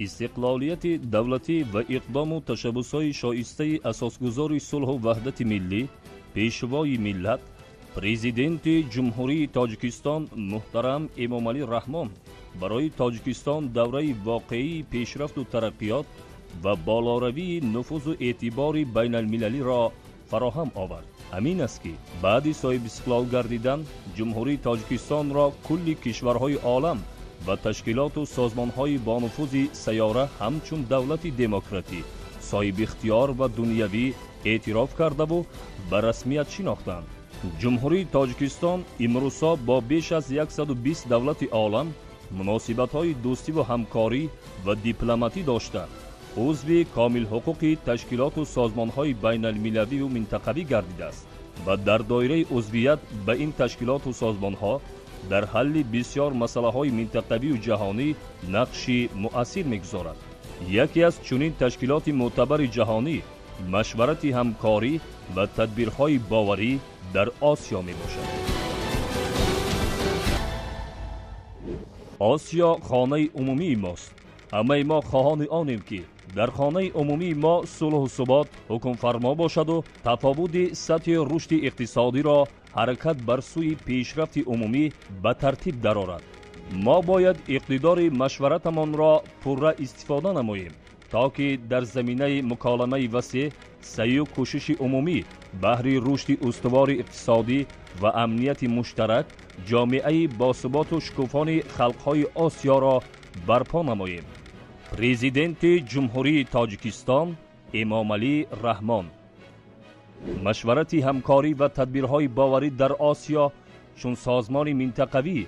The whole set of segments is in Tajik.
Истиқлолияти давлатӣ ва иқдому ташаббусҳои шоистаи асосгузори сулҳу ваҳдати миллӣ, пешвои миллат, Президенти Ҷумҳурии Тоҷикистон муҳтарам Эмомалӣ Раҳмон барои Тоҷикистон давраи воқеии пешрафту тараққиёт ва болоравии нуфузу эътибори байналмилалиро фароҳам овард. Ҳамин аст, ки баъди соҳибистиқлол гардидан Ҷумҳурии Тоҷикистонро кулли кишварҳои олам ва ташкилоту созмонҳои бонуфузи сайёра ҳамчун давлати демократӣ, соҳибихтиёр ва дунявӣ эътироф кардаву ба расмият шинохтанд. Ҷумҳурии Тоҷикистон имрӯзҳо бо беш аз 120 давлати олам муносибатҳои дӯстиву ҳамкорӣ ва дипломатӣ дошта, узви комилҳуқуқи ташкилоту созмонҳои байналмилаливу минтақавӣ гардидааст ва дар доираи узвият ба ин ташкилоту созмонҳо дар ҳалли бисёр масъалаҳои минтақавию ҷаҳонӣ нақши муассир мегузорад. Яке аз чунин ташкилоти мӯътабари ҷаҳонӣ Машварати ҳамкорӣ ва тадбирҳои боварӣ дар Осиё мебошад. Осиё хонаи умумии мост. Ҳамаи мо хоҳони онем, ки дар хонаи умумии мо сулҳу субот ҳукмфармо бошаду тафовути сатҳи рушди иқтисодиро ҳаракат бар сӯи пешрафти умумӣ ба тартиб дарорад. Мо бояд иқтидори машваратамонро пурра истифода намоем, то ки дар заминаи муколамаи васеъ, саъю кӯшиши умумӣ баҳри рушди устувори иқтисодӣ ва амнияти муштарак ҷомеаи босуботу шукуфони халқҳои Осиёро барпо намоем. Президенти Ҷумҳурии Тоҷикистон Эмомалӣ Раҳмон. Машварати ҳамкорӣ ва тадбирҳои боварӣ дар Осиё чун созмони минтақавӣ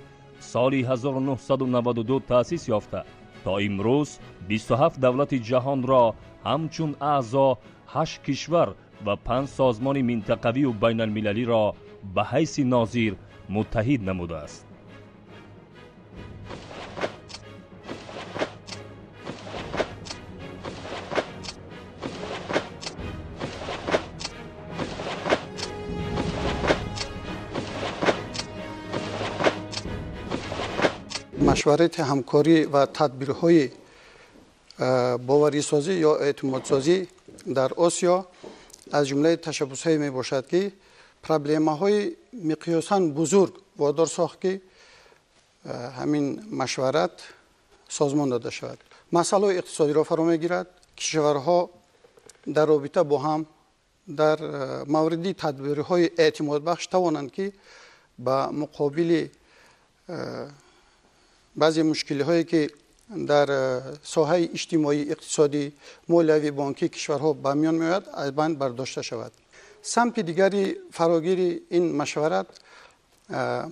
соли 1992 таъсис ёфта, то имрӯз 27 давлати ҷаҳонро ҳамчун аъзо, 8 кишвар ва 5 созмони минтақавию байналмилалиро ба ҳайси нозир муттаҳид намудааст. Машварати ҳамкорӣ ва тадбирҳои боварисозӣ ё эътимодсозӣ дар Осиё аз ҷумлаи ташаббусҳое мебошад, ки проблемаҳои миқёсан бузург водор сохт, ки ҳамин машварат созмон дода шавад. Масъалаҳои иқтисодиро фаро мегирад. Кишварҳо дар робита бо ҳам дар мавриди тадбирҳои эътимодбахш тавонанд, ки ба муқобили баъзе мушкилиҳое, ки дар соҳаи иҷтимоӣ, иқтисодӣ, молиявӣ, бонкии кишварҳо ба миён меояд, аз банд бардошта шавад. Самти дигари фарогири ин машварат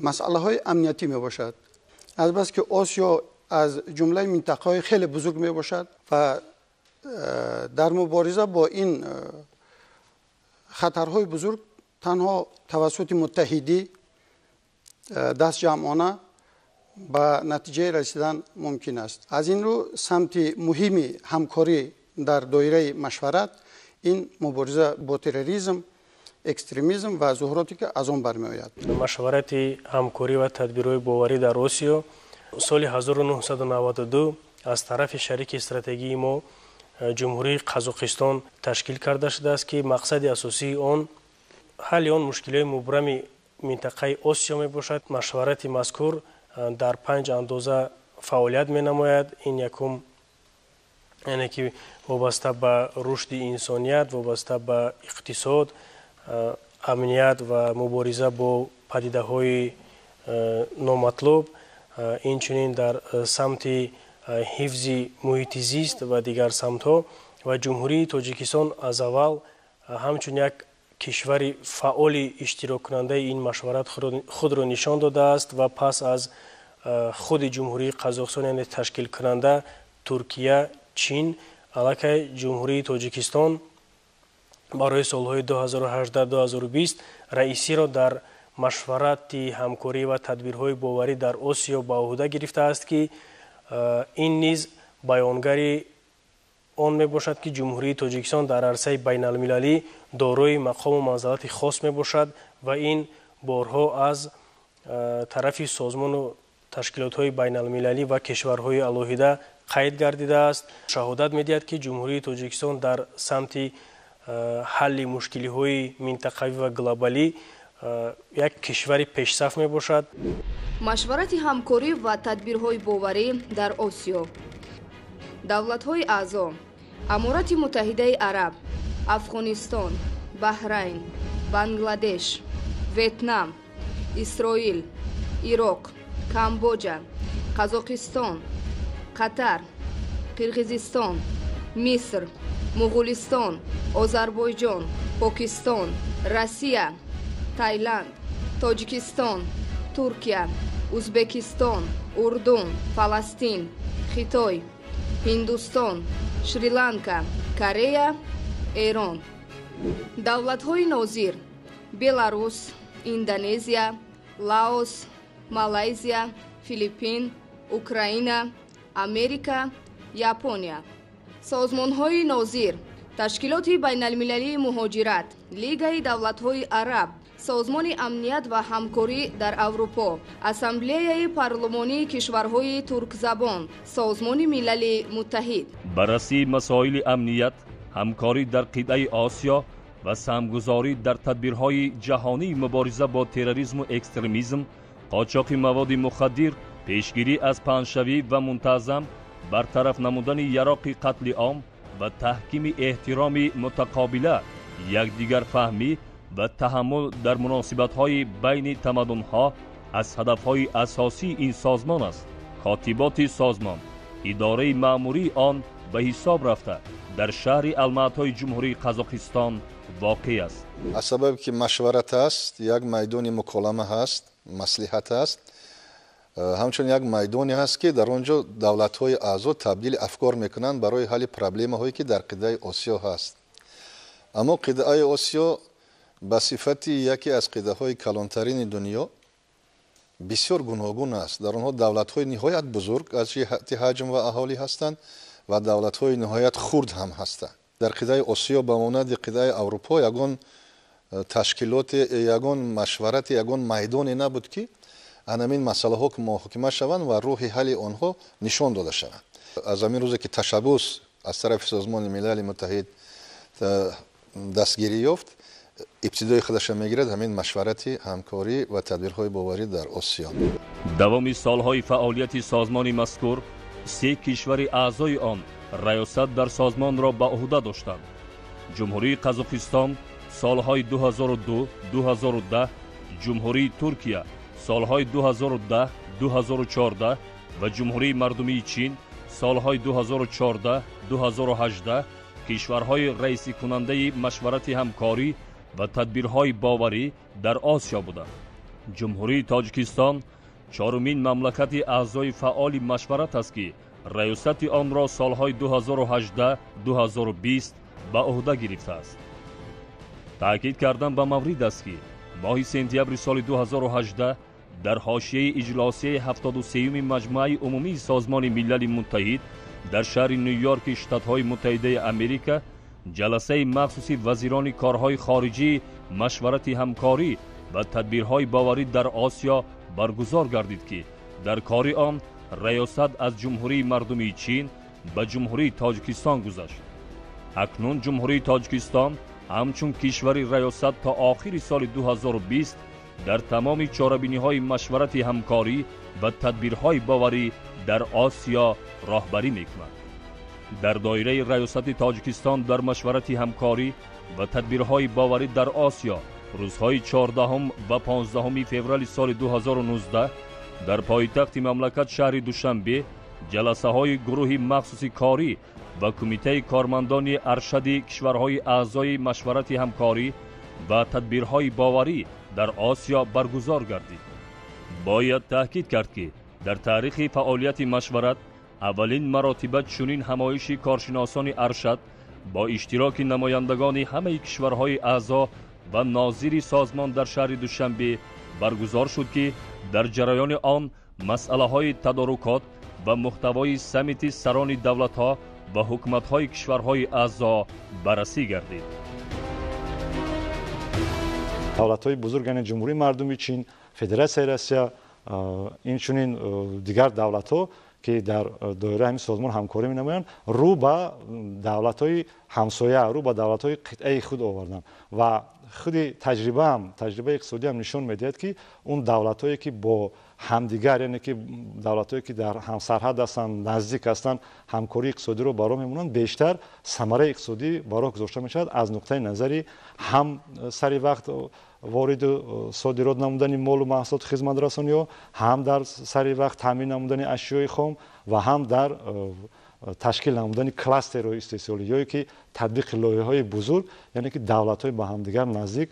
масъалаҳои амниятӣ мебошад. Азбаски Осиё аз ҷумлаи минтақаҳои хеле бузург мебошад ва дар мубориза бо ин хатарҳои бузург танҳо тавассути муттаҳидӣ, дастҷамъона ба натиҷае расидан мумкин аст. Аз ин рӯ самти муҳими ҳамкорӣ дар доираи машварат ин мубориза бо терроризм, экстремизм ва зуҳуроте, ки аз он бармеояд. Машварати ҳамкорӣ ва тадбирҳои боварӣ дар Осиё соли 1992 аз тарафи шарики стратегии мо, Ҷумҳурии Қазоқистон, ташкил карда шудааст, ки мақсади асосии он ҳалли он мушкилиҳои мубрами минтақаи Осиё мебошад. Машварати мазкур дар 5 андоза фаъолият менамояд. Ин якум, яъне ки вобаста ба рушди инсоният, вобаста ба иқтисод, амният ва мубориза бо падидаҳои номатлуб, инчунин дар самти ҳифзи муҳити зист ва дигар самтҳо. Ва Ҷумҳурии Тоҷикистон аз аввал ҳамчун як кишвари фаъоли иштироккунандаи ин машварат худро нишон додааст ва пас аз худи Ҷумҳурии Қазоқистон, яъне ташкилкунанда, Туркия, Чин, аллакай Ҷумҳурии Тоҷикистон барои солҳои 2018-2020 раисиро дар машварати ҳамкорӣ ва тадбирҳои боварӣ дар Осиё ба ӯҳда гирифтааст, ки ин низ баёнгари он мебошад, ки Ҷумҳурии Тоҷикистон дар арсаи байналмилалӣ дорои мақому манзалати хос мебошад ва ин борҳо аз тарафи созмону ташкилотҳои байналмилалӣ ва кишварҳои алоҳида Қайд гардидааст. Шаҳодат медиҳад, ки Ҷумҳурии Тоҷикистон дар самти ҳалли мушкилиҳои минтақавӣ ва глобалӣ як кишвари пешсаф мебошад. Машварати ҳамкорӣ ва тадбирҳои боварӣ дар Осиё. Давлатҳои аъзо: Аморати Муттаҳидаи Араб, Афғонистон, Баҳрайн, Бангладеш, Ветнам, Исроил, Ироқ, Камбоҷа, Қазоқистон, Қатар, Қирғизистон, Миср, Муғулистон, Озарбойҷон, Покистон, Россия, Тайланд, Тоҷикистон, Туркия, Узбекистон, Урдун, Фаластин, Хитой, Ҳиндустон, Шри-Ланка, Корея, Эрон. Давлатҳои нозир: Беларус, Индонезия, Лаос, Малайзия, Филиппин, Украина, Америка, Япония. Созмонҳои нозир: Ташкилоти байналмилалии муҳоҷират, Лигаи давлатҳои араб, Созмони амният ва ҳамкорӣ дар Аврупо, Ассамблеяи парлумонии кишварҳои туркзабон, Созмони Милали Муттаҳид. Баррасии масоили амният, ҳамкорӣ дар қитъаи Осиё ва саҳмгузорӣ дар тадбирҳои ҷаҳонии мубориза бо терроризму экстремизм, қочоқи маводи мухаддир, пешгирӣ аз паҳншавӣ ва мунтазам бартараф намудани яроқи қатли ом ва таҳкими эҳтироми мутақобила, якдигарфаҳмӣ ва таҳаммул дар муносибатҳои байни тамаддунҳо аз ҳадафҳои асосии ин созмон аст. Котиботи созмон идораи маъмурии он ба ҳисоб рафта, дар шаҳри Алматои Ҷумҳурии Қазоқистон воқеъ аст. Аз сабабе ки машварат аст, як майдони муколама ҳаст, маслиҳат аст, ҳамчунин як майдоне ҳаст, ки дар он ҷо давлатҳои аъзо табдили афкор мекунанд барои ҳалли проблемаҳое, ки дар қитъаи Осиё ҳаст. Аммо қитъаи Осиё ба сифати яке аз қитъаҳои калонтарини дунё бисёр гуногун аст. Дар онҳо давлатҳои ниҳоят бузург аз ҷиҳати ҳаҷм ва аҳолӣ ҳастанд ва давлатҳои ниҳоят хурд ҳам ҳастанд. Дар қитъаи Осиё ба монанди қитъаи Аврупо ягон ташкилоте, ягон машварате, ягон майдоне набуд, ки ҳамин масъалаҳо муҳокима шаванд ва роҳи ҳалли онҳо нишон дода шаванд. Аз ҳамин рӯзе ки ташаббус аз тарафи Созмони Милали Муттаҳид дастгирӣ ёфт, ибтидои худаша мегирад ҳамин машварати ҳамкорӣ ва тадбирҳои боварӣ дар Осиё. Давоми солҳои фаъолияти созмони мазкур се кишвари аъзои он раёсат дар созмонро ба ӯҳда доштанд: Ҷумҳурии Қазоқистон солҳои 2002, 2010, Ҷумҳурии Туркия солҳои 2010, 2014 ва Ҷумҳурии Мардумии Чин солҳои 2014, 2018 кишварҳои раисикунандаи машварати ҳамкорӣ ва тадбирҳои боварӣ дар Осиё буданд. Ҷумҳурии Тоҷикистон чорумин мамлакати аъзои фаъоли машварат аст, ки раёсати онро солҳои 2018, 2020 ба ӯҳда гирифтааст. Таъкид кардан ба маврид аст, ки моҳи сентябри соли 2018 дар ҳошияи иҷлосияи 73-юми Маҷмӯаи умумии Созмони Милали Муттаҳид дар шаҳри Ню-Йорки Штатҳои Муттаҳидаи Америка ҷаласаи махсуси вазирони корҳои хориҷии машварати ҳамкорӣ ва тадбирҳои боварӣ дар Осиё баргузор гардид, ки дар кори он раёсат аз Ҷумҳурии Мардумии Чин ба Ҷумҳурии Тоҷикистон гузашт. Акнун Ҷумҳурии Тоҷикистон ҳамчун кишвари раёсат то охири соли 2020 дар тамоми чорабиниҳои машварати ҳамкорӣ ва тадбирҳои боварӣ дар Осиё роҳбарӣ мекунад. Дар доираи раёсати Тоҷикистон дар машварати ҳамкорӣ ва тадбирҳои боварӣ дар Осиё рӯзҳои 14 ва 15 феврали соли 2019 дар пойтахти мамлакат, шаҳри Душанбе, ҷаласаҳои гурӯҳи махсуси корӣ ва кумитаи кормандони аршади кишварҳои аъзои машварати ҳамкорӣ ва тадбирҳои боварӣ дар Осиё баргузор гардид. Бояд таъкид кард, ки дар таърихи фаъолияти машварат аввалин маротиба чунин ҳамоиши коршиносони аршад бо иштироки намояндагони ҳамаи кишварҳои аъзо ва нозири созмон дар шаҳри Душанбе баргузор шуд, ки дар ҷараёни он масъалаҳои тадорукот ва муҳтавои саммити сарони давлатҳо ва ҳукуматҳои кишварҳои аъзо баррасӣ гардид. Давлатҳои бузург, яъне Ҷумҳурии Мардумии Чин, Федератсияи Россия, инчунин дигар давлатҳо ки дар доираи ҳамин созмон ҳамкорӣ менамоянд, рӯ ба давлатҳои ҳамсоя, рӯ ба давлатҳои қитъаи худ оварданд. Ва худи таҷрибаам, таҷрибаи иқтисодиам нишон медиҳад, ки он давлатҳое ки бо ҳамдигар, яъне ки давлатҳое ки дар ҳамсарҳад ҳастанд, наздик ҳастанд, ҳамкории иқтисодиро ба роҳ мемонанд, бештар самараи иқтисодӣ ба роҳ гузошта мешавад аз нуқтаи назари ҳам сари вақт вориду содирот намудани молу маҳсулоту хизматрасониҳо, ҳам дар сари вақт таъмин намудани ашёи хом ва ҳам дар ташкил намудани кластерҳои истеҳсолӣ ё ки татбиқи лоиҳаҳои бузург, яъне ки давлатҳои ба ҳамдигар наздик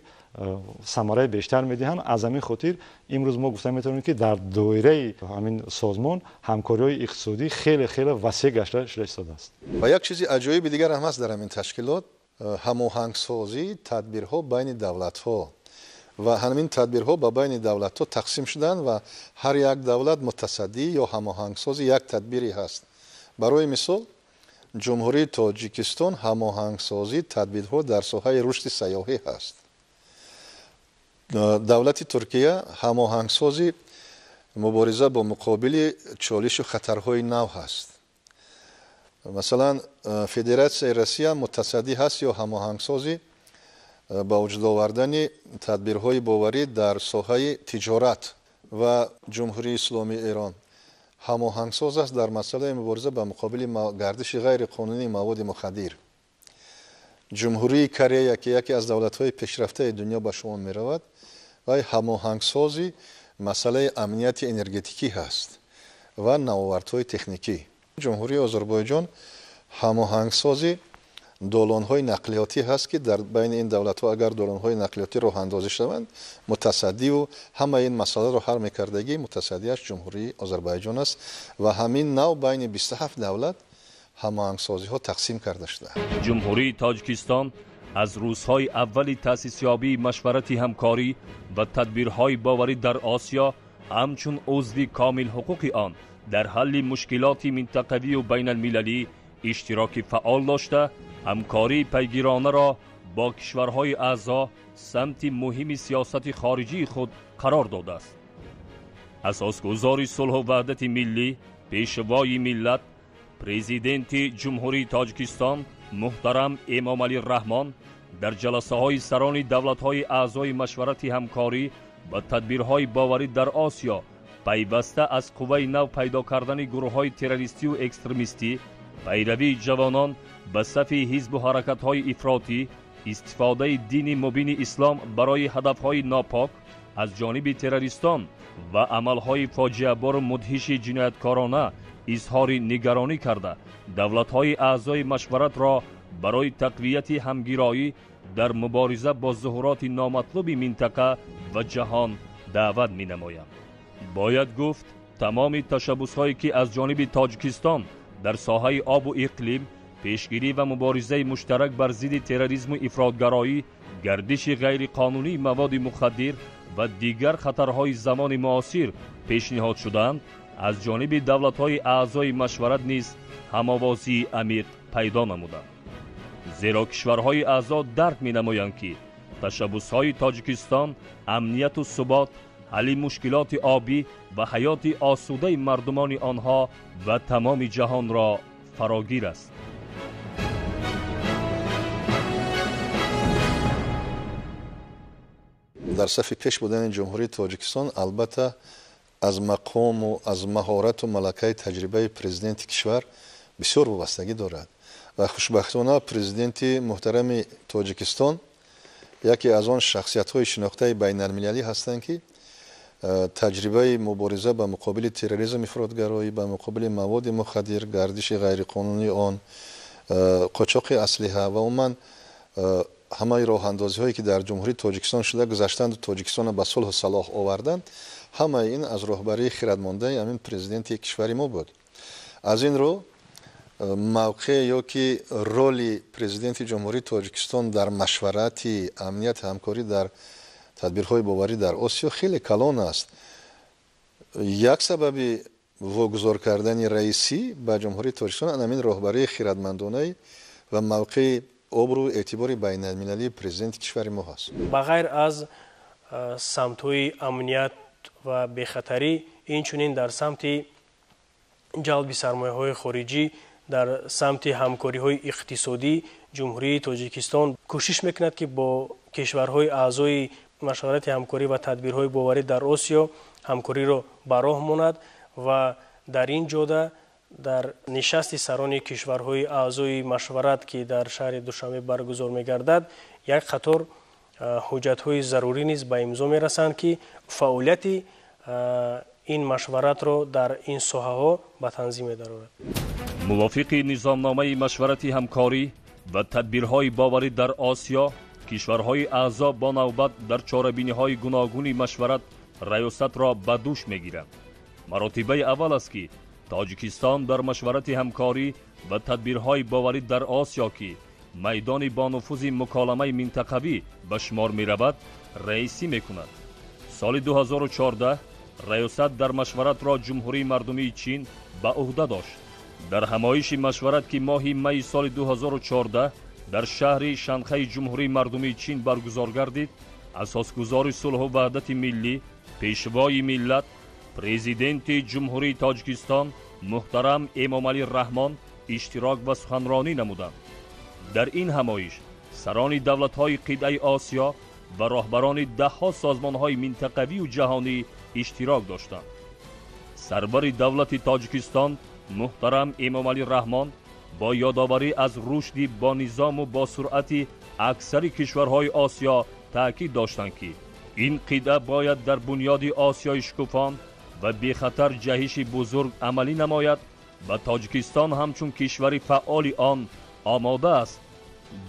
самараи бештар медиҳанд. Аз ҳамин хотир имрӯз мо гуфта метавонем, ки дар доираи ҳамин созмон ҳамкориҳои иқтисодӣ хеле хеле васеъ гашта шуда истодааст. Ва як чизи аҷоиби дигар ҳам ҳаст дар ҳамин ташкилот: ҳамоҳангсозии тадбирҳо байни давлатҳо. Ва ҳамин тадбирҳо ба байни давлатҳо тақсим шуданд ва ҳар як давлат мутасаддӣ ё ҳамоҳангсози як тадбире ҳаст. Барои мисол, Ҷумҳурии Тоҷикистон ҳамоҳангсозии тадбирҳо дар соҳаи рушди сайёҳӣ ҳаст. Давлати Туркия ҳамоҳангсози мубориза бо муқобили чолишу хатарҳои нав ҳаст. Масалан, Федератсияи Россия мутасаддӣ ҳаст ё ҳамоҳангсози ба вуҷуд овардани тадбирҳои боварӣ дар соҳаи тиҷорат ва Ҷумҳурии Исломии Эрон ҳамоҳангсоз аст дар масъалаи мубориза ба муқобили гардиши ғайриқонунии маводи мухаддир. Ҷумҳурии Корея, ки яке аз давлатҳои пешрафтаи дунё ба шумор меравад, вай ҳамоҳангсози масъалаи амнияти энергетикӣ ҳаст ва навовардҳои техникӣ. Ҷумҳурии Озарбойҷон ҳамоҳангсози долонҳои нақлиётӣ ҳаст, ки дар байни ин давлатҳо агар долонҳои нақлиётӣ роҳандозӣ шаванд, мутасаддиву ҳамаи ин масъаларо ҳал мекардагӣ мутасаддиаш Ҷумҳурии Озарбойҷон аст ва ҳамин нав байни 27 давлат ҳамоҳангсозиҳо тақсим карда шудаанд. Ҷумҳурии Тоҷикистон аз рӯзҳои аввали таъсисёбии машварати ҳамкорӣ ва тадбирҳои боварӣ дар Осиё ҳамчун узви комилҳуқуқи он дар ҳалли мушкилоти минтақавию байналмилалӣ иштироки фаъол дошта, ҳамкории пайгиронаро бо кишварҳои аъзо самти муҳими сиёсати хориҷии худ қарор додааст. Асосгузори сулҳу ваҳдати миллӣ, пешвои миллат, Президенти Ҷумҳурии Тоҷикистон муҳтарам Эмомалӣ Раҳмон дар ҷаласаҳои сарони давлатҳои аъзои машварати ҳамкорӣ ва тадбирҳои боварӣ дар Осиё пайваста аз қувваи нав пайдо кардани гурӯҳҳои террористию экстремистӣ, пайравии ҷавонон ба сафи ҳизбу ҳаракатҳои ифротӣ, истифодаи дини мубини ислом барои ҳадафҳои нопок аз ҷониби террористон ва амалҳои фоҷиабору мудҳиши ҷинояткорона изҳори нигаронӣ карда, давлатҳои аъзои машваратро барои тақвияти ҳамгироӣ дар мубориза бо зуҳуроти номатлуби минтақа ва ҷаҳон даъват менамоянд. Бояд гуфт, тамоми ташаббусҳое ки аз ҷониби Тоҷикистон дар соҳаи обу иқлим, пешгирӣ ва муборизаи муштарак бар зидди терроризму ифротгароӣ, гардиши ғайриқонунии маводи мухаддир ва дигар хатарҳои замони муосир пешниҳод шудаанд, аз ҷониби давлатҳои аъзои машварат низ ҳамовозии амиқ пайдо намуданд. Зеро кишварҳои аъзо дарк менамоянд, ки ташаббусҳои Тоҷикистон амнияту субот, ҳалли мушкилоти обӣ ва ҳаёти осудаи мардумони онҳо ва тамоми ҷаҳонро фарогир аст. Дар сафи пеш будани Ҷумҳурии Тоҷикистон албатта аз мақому аз маҳорату малакаи таҷрибаи президенти кишвар бисёр вобастагӣ дорад ва хушбахтона президенти муҳтарами Тоҷикистон яке аз он шахсиятҳои шинохтаи байналмилалӣ ҳастанд, ки таҷрибаи мубориза ба муқобили терроризм, ифротгароӣ, ба муқобили маводи мухаддир, гардиши ғайриқонунии он, қочоқи аслиҳа ва умуман ҳамаи роҳандозиҳое ки дар Ҷумҳурии Тоҷикистон шуда гузаштанду Тоҷикистонро ба сулҳу салоҳ оварданд, ҳамаи ин аз роҳбарии хиратмондаи ҳамин президенти кишвари мо буд. Аз ин рӯ мавқеъ ё ки роли президенти Ҷумҳурии Тоҷикистон дар машварати амнияти ҳамкорӣ дар тадбирҳои боварӣ дар Осиё хеле калон аст. Як сабаби вогузор кардани раисӣ ба Ҷумҳурии Тоҷикистон ҳамин роҳбарии хиратмандонаи ва мавқеи обрӯ эътибори байналмилалии президенти кишвари мо ҳаст. Ба ғайр аз самтҳои амният ва бехатарӣ, инчунин дар самти ҷалби сармояҳои хориҷӣ, дар самти ҳамкориҳои иқтисодӣ Ҷумҳурии Тоҷикистон кӯшиш мекунад, ки бо кишварҳои аъзои машварати ҳамкорӣ ва тадбирҳои боварӣ дар Осиё ҳамкориро ба роҳ монад ва дар ин ҷода дар нишасти сарони кишварҳои аъзои машварат, ки дар шаҳри Душанбе баргузор мегардад, як қатор ҳуҷҷатҳои зарурӣ низ ба имзо мерасанд, ки фаъолияти ин машваратро дар ин соҳаҳо ба танзим медарорад. Мувофиқи низомномаи машварати ҳамкорӣ ва тадбирҳои боварӣ дар Осиё, кишварҳои аъзо бо навбат дар чорабиниҳои гуногуни машварат раёсатро ба дӯш мегиранд. Маротибаи аввал аст, ки Тоҷикистон дар машварати ҳамкорӣ ва тадбирҳои боварӣ дар Осиё, ки майдони бонуфузи муколамаи минтақавӣ ба шумор меравад, раисӣ мекунад. Соли 2014 раёсат дар машваратро Ҷумҳурии Мардумии Чин ба ӯҳда дошт. Дар ҳамоиши машварат, ки моҳи майи соли 2014 дар шаҳри Шанхаи Ҷумҳурии Мардумии Чин баргузор гардид, асосгузори сулҳу ваҳдати миллӣ, пешвои миллат, Президенти Ҷумҳурии Тоҷикистон муҳтарам Эмомалӣ Раҳмон иштирок ва суханронӣ намуданд. Дар ин ҳамоиш сарони давлатҳои қитъаи Осиё ва роҳбарони даҳҳо созмонҳои минтақавию ҷаҳонӣ иштирок доштанд. Сарвари давлати Тоҷикистон муҳтарам Эмомалӣ Раҳмон бо ёдоварӣ аз рушди бонизому бо суръати аксари кишварҳои Осиё таъкид доштанд, ки ин қитъа бояд дар бунёди Осиёи шукуфон ва бехатар ҷаҳиши бузург амалӣ намояд ва Тоҷикистон ҳамчун кишвари фаъоли он омода аст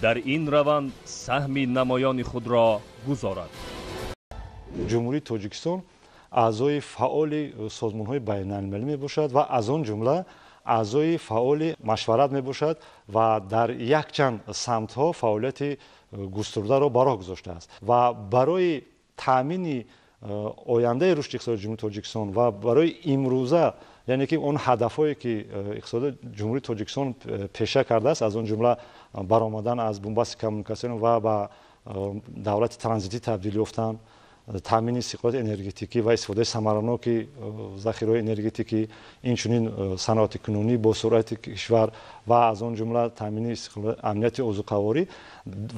дар ин раванд саҳми намоёни худро гузорад. Ҷумҳурии Тоҷикистон аъзои фаъоли созмонҳои байналмилалӣ мебошад ва аз он ҷумла аъзои фаъоли машварат мебошад ва дар якчанд самтҳо фаъолияти густурдаро ба роҳ гузоштааст ва барои таъмини ояндаи рушди иқтисоди Ҷумҳурии Тоҷикистон ва барои имрӯза, яъне ки он ҳадафҳое ки иқтисоди Ҷумҳурии Тоҷикистон пеша кардааст, аз он ҷумла баромадан аз бунбасти коммуникатсионӣ ва ба давлати транзитӣ табдил ёфтан, таъмини истиқлолияти энергетикӣ ва истифодаи самараноки захираҳои энергетикӣ, инчунин саноати кунунӣ бо суръати кишвар ва аз он ҷумла таъмини амнияти озуқаворӣ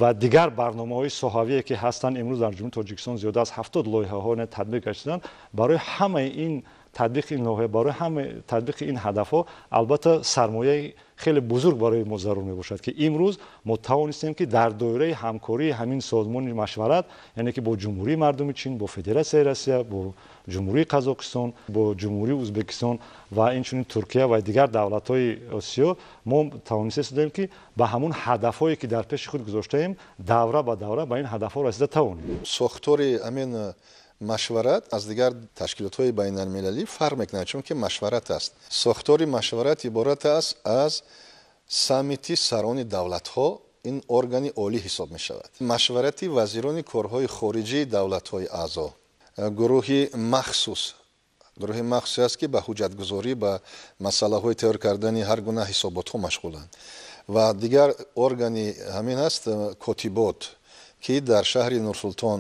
ва дигар барномаҳои соҳавие ки ҳастанд, имрӯз дар Ҷумҳурии Тоҷикистон зиёда аз 70 лоиҳаҳо татбиқ гардиданд. Барои ҳамаи ин татбиқи ин лоиҳа, барои ҳамаи татбиқи ин ҳадафҳо албатта сармояи хеле бузург барои мо зарур мебошад, ки имрӯз мо тавонистем, ки дар доираи ҳамкории ҳамин созмони машварат, яъне ки бо Ҷумҳурии Мардуми Чин, бо Федератсияи Россия, бо Ҷумҳурии Қазоқистон, бо Ҷумҳурии Ӯзбекистон ва инчунин Туркия ва дигар давлатҳои Осиё мо тавонистем, ки ба ҳамун ҳадафҳое ки дар пеши худ гузоштаем, давра ба давра ба ин ҳадафҳо расида тавонем. Сохтори ҳамин машварат аз дигар ташкилотҳои байналмилалӣ фарқ мекунад, чунки машварат аст. Сохтори машварат иборат аст аз саммити сарони давлатҳо, ин органи олӣ ҳисоб мешавад. Машварати вазирони корҳои хориҷии давлатҳои аъзо, гурӯҳи махсус, гурӯҳи махсусе аст, ки ба ҳуҷҷатгузорӣ, ба масъалаҳои тайёр кардани ҳар гуна ҳисоботҳо машғуланд. Ва дигар органи ҳамин аст котибот, ки дар шаҳри Нурсултон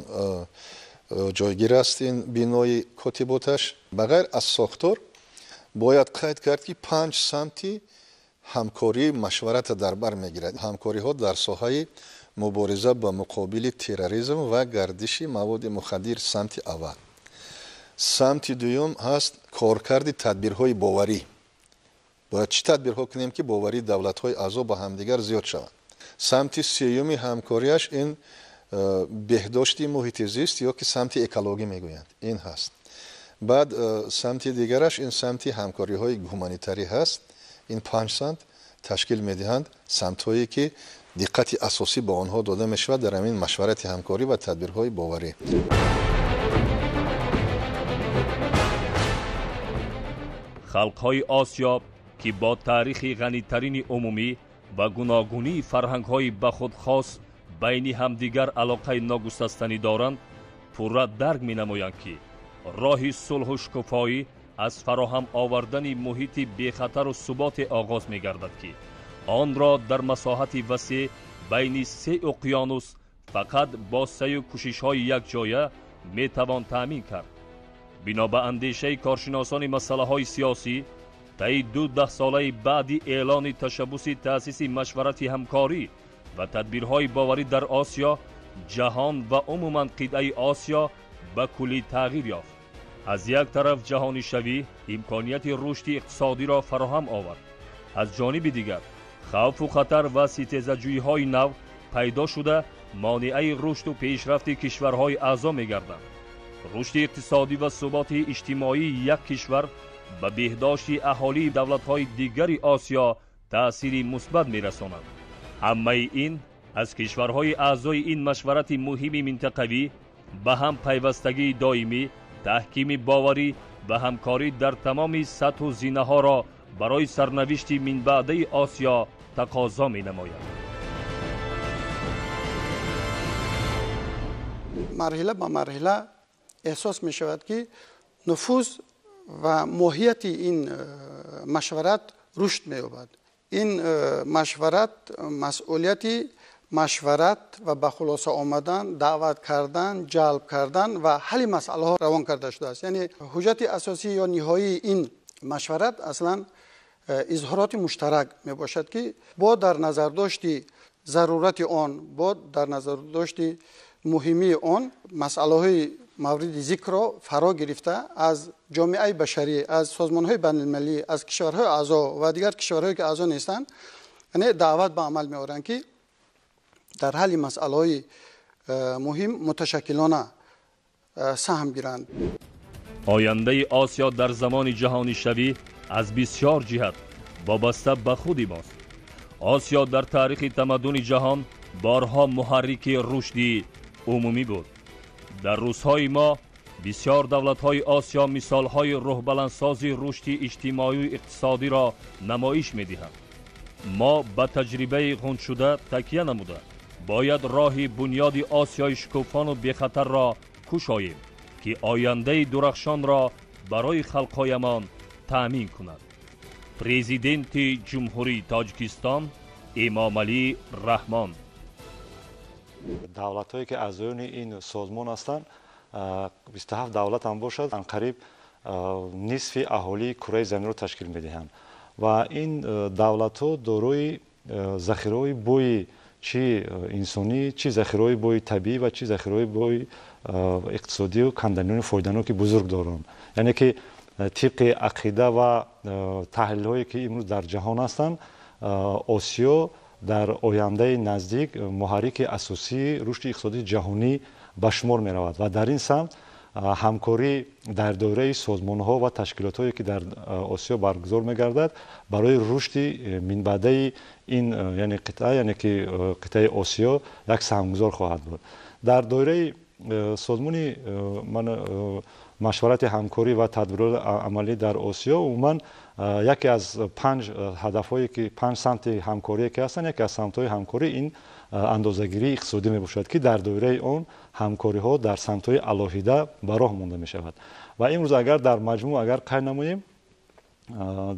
ҷойгир аст ин бинои котиботаш. Ба ғайр аз сохтор бояд қайд кард, ки 5 самти ҳамкории машварата дар бар мегирад. Ҳамкориҳо дар соҳаи мубориза ба муқобили терроризм ва гардиши маводи мухаддир самти аввал. Самти дуюм ҳаст коркарди тадбирҳои боварӣ. Бояд чӣ тадбирҳо кунем, ки боварии давлатҳои аъзо ба ҳамдигар зиёд шаванд. Самти сеюми ҳамкориаш ин беҳдошти муҳити зист ё ки самти экологӣ мегӯянд, ин ҳаст. Баъд самти дигараш ин самти ҳамкориҳои гуманитарӣ ҳаст. Ин 5 самт ташкил медиҳанд самтҳое ки диққати асосӣ ба онҳо дода мешавад дар ҳамин машварати ҳамкорӣ ва тадбирҳои боварӣ. Халқҳои Осиё, ки бо таърихи ғанитарини умумӣ ва гуногунии фарҳангҳои ба худ хос байни ҳамдигар алоқаи ногусастанӣ доранд, пурра дарк менамоянд, ки роҳи сулҳу шукуфоӣ аз фароҳам овардани муҳити бехатару суботе оғоз мегардад, ки онро дар масоҳати васеъ байни се уқёнус фақат бо саъю кӯшишҳои якҷоя метавон таъмин кард. Бино ба андешаи коршиносони масъалаҳои сиёсӣ, Таи 2 даҳсолаи баъди эълони ташаббуси таъсиси машварати ҳамкорӣ ва тадбирҳои боварӣ дар Осиё, ҷаҳон ва умуман қитъаи Осиё ба куллӣ тағйир ёфт. Аз як тараф ҷаҳонишавӣ имконияти рушди иқтисодиро фароҳам овард, аз ҷониби дигар хавфу хатар ва ситезаҷӯиҳои нав пайдо шуда монеаи рушду пешрафти кишварҳои аъзо мегарданд. Рушди иқтисодӣ ва суботи иҷтимоии як кишвар ба беҳдошти аҳолии давлатҳои дигари Осиё таъсири мусбат мерасонад. Ҳамаи ин аз кишварҳои аъзои ин машварати муҳими минтақавӣ ба ҳам пайвастагии доимӣ, таҳкими боварӣ ва ҳамкорӣ дар тамоми сатҳу зинаҳоро барои сарнавишти минбаъдаи Осиё тақозо менамояд. Марҳила ба марҳила эҳсос мешавад, ки нуфуз ва моҳияти ин машварат рушд меёбад. Ин машварат масъулияти машварат ва ба хулоса омадан, даъват кардан, ҷалб кардан ва ҳалли масъалаҳо равон карда шудааст. Яъне ҳуҷҷати асосӣ ё ниҳоии ин машварат аслан изҳороти муштарак мебошад, ки бо дар назардошти зарурати он, бо дар назардошти муҳимии он масъалаҳои мавриди зикрро фаро гирифта аз ҷомеаи башарӣ, аз созмонҳои байналмилалӣ, аз кишварҳои аъзо ва дигар кишварҳое ки аъзо нестанд, яъне даъват ба амал меоранд, ки дар ҳалли масъалаҳои муҳим муташаккилона саҳм гиранд. Ояндаи Осиё дар замони ҷаҳонишавӣ аз бисёр ҷиҳат вобаста ба худи мост. Осиё дар таърихи тамаддуни ҷаҳон борҳо муҳаррики рушди умумӣ буд. Дар рӯзҳои мо бисёр давлатҳои Осиё мисолҳои рӯҳбаландсози рушди иҷтимоию иқтисодиро намоиш медиҳанд. Мо ба таҷрибаи ғунчшуда такя намуда бояд роҳи бунёди Осиёи шукуфону бехатарро кушоем, ки ояндаи дурахшонро барои халқҳоямон таъмин кунад. Президенти Ҷумҳурии Тоҷикистон Эмомалӣ Раҳмон. Давлатҳое ки аъзоёни ин созмон ҳастанд, 27 давлат ҳам бошад, анқариб нисфи аҳолии кураи заминро ташкил медиҳанд ва ин давлатҳо дорои захираҳои бои чи инсонӣ, чи захираҳои бои табиӣ ва чи захираҳои бои иқтисодию канданиёни фоиданоки бузург доранд. Яъне ки тибқи ақида ва таҳлилҳое ки имрӯз дар ҷаҳон ҳастанд, Осиё дар ояндаи наздик муҳаррики асосии рушди иқтисодии ҷаҳонӣ ба шумор меравад ва дар ин самт ҳамкорӣ дар доираи созмонҳо ва ташкилотҳое ки дар Осиё баргузор мегардад барои рушди минбаъдаи ин яъне қитъа, яъне ки қитъаи Осиё як саҳмгузор хоҳад буд. Дар доираи созмони машварати ҳамкорӣ ва тадбирҳои амалӣ дар Осиё умуман яке аз 5 ҳадафҳое ки 5 самти ҳамкорие ки ҳастанд, яке аз самтҳои ҳамкорӣ ин андозагирии иқтисодӣ мебошад, ки дар доираи он ҳамкориҳо дар самтҳои алоҳида ба роҳ монда мешавад. Ва имрӯз агар дар маҷмӯъ агар қайд намоем,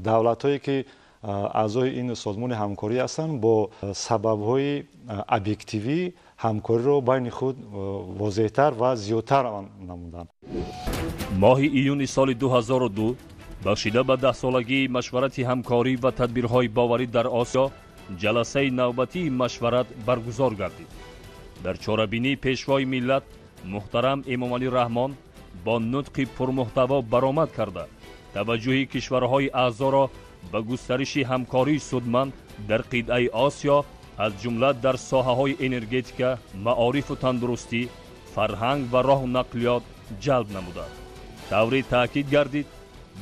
давлатҳое ки аъзои ин созмони ҳамкорӣ ҳастанд бо сабабҳои объективӣ ҳамкориро байни худ возеҳтар ва зиёдтар намуданд. Моҳи июни соли 2002 бахшида ба 10-солагии машварати ҳамкорӣ ва тадбирҳои боварӣ дар Осиё ҷаласаи навбатии машварат баргузор гардид. Дар чорабинии пешвои миллат муҳтарам Эмомалӣ Раҳмон бо нутқи пурмуҳтаво баромад карда таваҷҷӯҳи кишварҳои аъзоро ба густариши ҳамкории судманд дар қитъаи Осиё аз ҷумла дар соҳаҳои энергетика, маорифу тандурустӣ, фарҳанг ва роҳу нақлиёт ҷалб намуданд. Тавре таъкид гардид,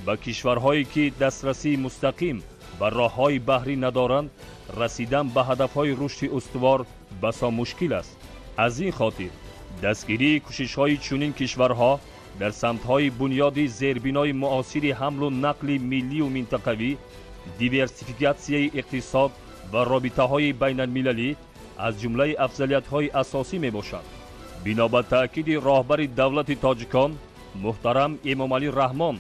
ба кишварҳое ки дастрасии мустақим ба роҳҳои баҳрӣ надоранд, расидан ба ҳадафҳои рушди устувор басо мушкил аст. Аз ин хотир дастгирии кӯшишҳои чунин кишварҳо дар самтҳои бунёди зербинои муосири ҳамлу нақли миллию минтақавӣ, диверсификатсияи иқтисод ва робитаҳои байналмилалӣ аз ҷумлаи афзалиятҳои асосӣ мебошад. Бино ба таъкиди роҳбари давлати тоҷикон муҳтарам Эмомалӣ Раҳмон,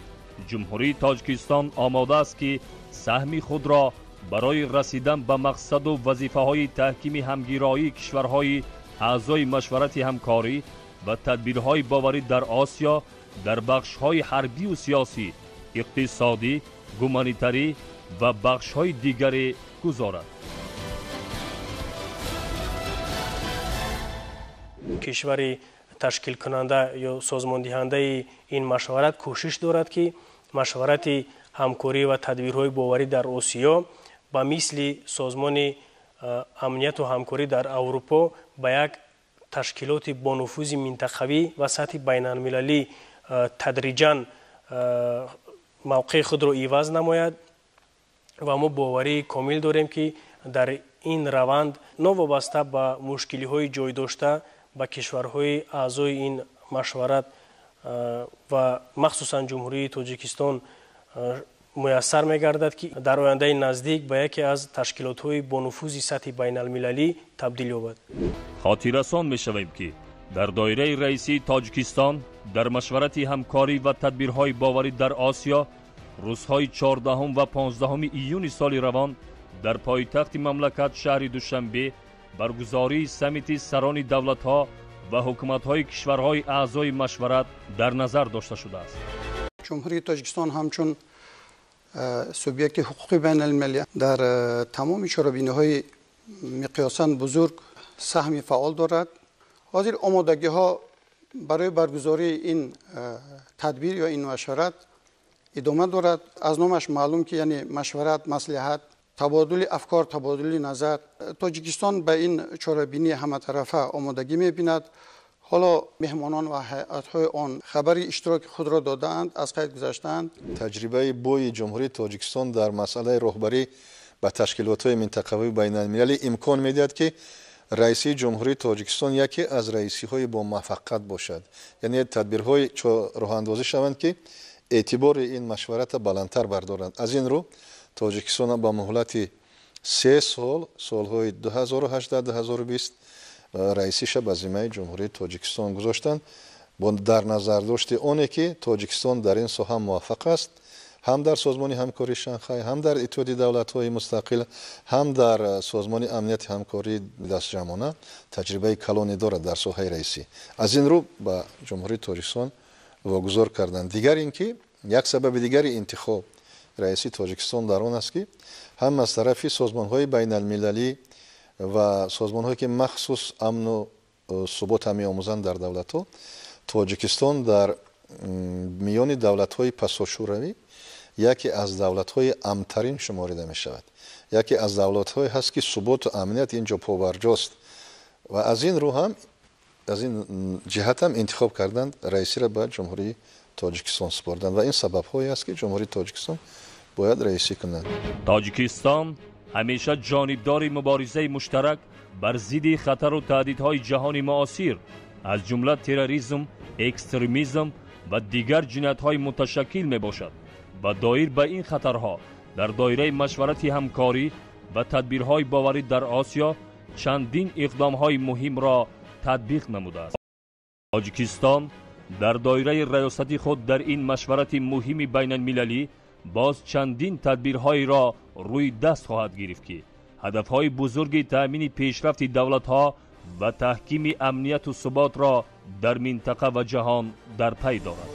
Ҷумҳурии Тоҷикистон омода аст, ки саҳми худро барои расидан ба мақсаду вазифаҳои таҳкими ҳамгироии кишварҳои аъзои машварати ҳамкорӣ ва тадбирҳои боварӣ дар Осиё дар бахшҳои ҳарбию сиёсӣ, иқтисодӣ, гуманитарӣ ва бахшҳои дигаре гузорад. Кишвари ташкилкунанда ё созмондиҳандаи ин машварат кӯшиш дорад, ки машварати ҳамкорӣ ва тадбирҳои боварӣ дар Осиё ба мисли созмони амнияту ҳамкорӣ дар Аврупо ба як ташкилоти бонуфузи минтақавӣ ва сатҳи байналмилалӣ тадриҷан мавқеи худро иваз намояд ва мо боварии комил дорем, ки дар ин раванд новобаста ба мушкилиҳои ҷойдошта ба кишварҳои аъзои ин машварат ва махсусан Ҷумҳурии Тоҷикистон муяссар мегардад, ки дар ояндаи наздик ба яке аз ташкилотҳои бонуфузи сатҳи байналмилалӣ табдил ёбад. Хотиррасон мешавем, ки дар доираи раисии Тоҷикистон дар машварати ҳамкорӣ ва тадбирҳои боварӣ дар Осиё рӯзҳои 14 ва 15 июни соли равон дар пойтахти мамлакат шаҳри Душанбе баргузории саммити сарони давлатҳо ва ҳукуматҳои кишварҳои аъзои машварат дар назар дошта шудааст. Ҷумҳурии Тоҷикистон ҳамчун субъекти ҳуқуқи байналмилалӣ дар тамоми чорабиниҳои миқёсан бузург саҳми фаъол дорад. Ҳозир омодагиҳо барои баргузории ин тадбир ё ин машварат идома дорад. Аз номаш маълум, ки яъне машварат, маслиҳат, табодули афкор, табодули назар. Тоҷикистон ба ин чорабинӣ ҳаматарафа омодагӣ мебинад. Ҳоло меҳмонон ва ҳайатҳои он хабари иштироки худро додаанд, аз қайд гузаштаанд. Таҷрибаи бои Ҷумҳурии Тоҷикистон дар масъалаи роҳбарӣ ба ташкилотҳои минтақавии байналмилалӣ имкон медиҳад, ки раисии Ҷумҳурии Тоҷикистон яке аз раисиҳои бомуваффақият бошад. Яъне тадбирҳои роҳандозӣ шаванд, ки эътибори ин машварата баландтар бардоранд. Аз ин рӯ Тоҷикистон ба муҳлати 3 сол, солҳои 2018-2020 раисиша ба зиммаи Ҷумҳурии Тоҷикистон гузоштанд, бо дар назардошти оне, ки Тоҷикистон дар ин соҳа муваффақ аст, ҳам дар созмони ҳамкории Шанхай, ҳам дар Иттиҳоди давлатҳои мустақил, ҳам дар созмони амнияти ҳамкории дастҷамъона таҷрибаи калоне дорад дар соҳаи раисӣ. Аз ин рӯ ба Ҷумҳурии Тоҷикистон вогузор карданд. Дигар ин ки як сабаби дигари интихоб раиси Тоҷикистон дар он аст, ки ҳам аз тарафи созмонҳои байналмилалӣ ва созмонҳое, ки махсус амну субота меомӯзанд дар давлатҳо, Тоҷикистон дар миёни давлатҳои пасошӯравӣ яке аз давлатҳои амнтарин шуморида мешавад. Яке аз давлатҳое ҳаст, ки суботу амният ин ҷо побарҷост ва аз ин рӯ ҳам аз ин ҷиҳат ҳам интихоб карданд раисиро ба Ҷумҳурии Тоҷикистон супорданд ва ин сабабҳое аст, ки Ҷумҳурии Тоҷикистон бояд раисӣ кунад. Тоҷикистон ҳамеша ҷонибдори муборизаи муштарак бар зидди хатару таҳдидҳои ҷаҳони муосир, аз ҷумла терроризм, экстремизм ва дигар ҷиноятҳои муташаккил мебошад ва доир ба ин хатарҳо дар доираи машварати ҳамкорӣ ва тадбирҳои боварӣ дар Осиё чандин иқдомҳои муҳимро татбиқ намудааст. Тоҷикистон дар доираи раёсати худ дар ин машварати муҳими байналмилалӣ боз чандин тадбирҳоеро рӯи даст хоҳад гирифт, ки ҳадафҳои бузурги таъмини пешрафти давлатҳо ва таҳкими амнияту суботро дар минтақа ва ҷаҳон дар пай дорад.